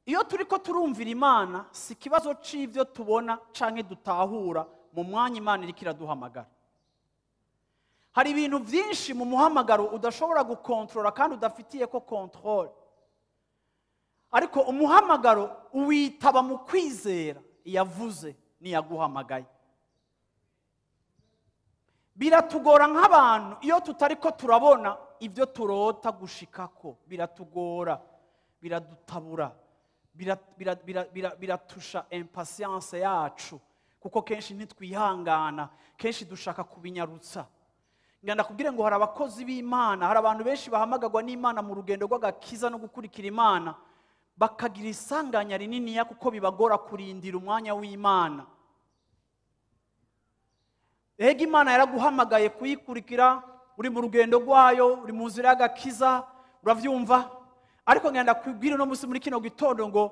Iyo turiko turumvira Imana, si ikibazo c'ivyo tubona canke dutahura mu mwanya Imana iriko iraduhamagara. Hari ibintu vyinshi mu muhamagaro udashobora gukontorora kandi udafitiye ko control. Ariko umuhamagaro uwitaba mu kwizera, iyavuze niyaguhamagaye. Biratugora nk'abantu iyo tutariko turabona ibyo turota gushikako, biratugora, biradutabura, biratusha impatience yacu, kuko kenshi ntitwihangana, kenshi dushaka kubinyarutsa. Ngenda kubwire ngo hari abakozi b'Imana, hari abantu benshi bahamagagwa n'Imana mu rugendo rw'agakiza no gukurikira Imana, bakagira isanganya rininiya kuko bibagora kurindira umwanya w'Imana. Ega Imana yaraguhamagaye kuyikurikira, uri mu rugendo rwayo, uri mu nzira y'agakiza, uravyumva? Ariko ngenda kubwira uno munsi muri kino gitondo ngo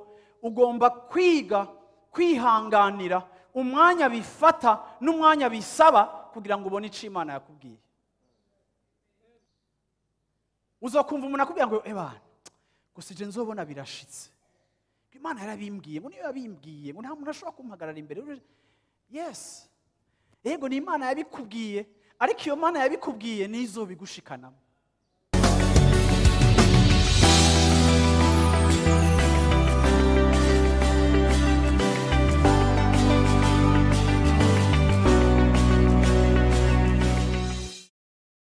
ugomba kwiga kwihanganira umwanya bifata n'umwanya bisaba kugira ngo ubone ico Imana yakubwiye. Uzokumva umuntu akubwira ngo ebana, gusa je nzobona birashitse. Imana yarabimbwiye, ngo niyo yabimbwiye, ngo nta muntu ashobora kumpagarara imbere. Yes. Yego ni Imana yabikubwiye, ariko iyo Mana yabikubwiye nizo bigushikanamo.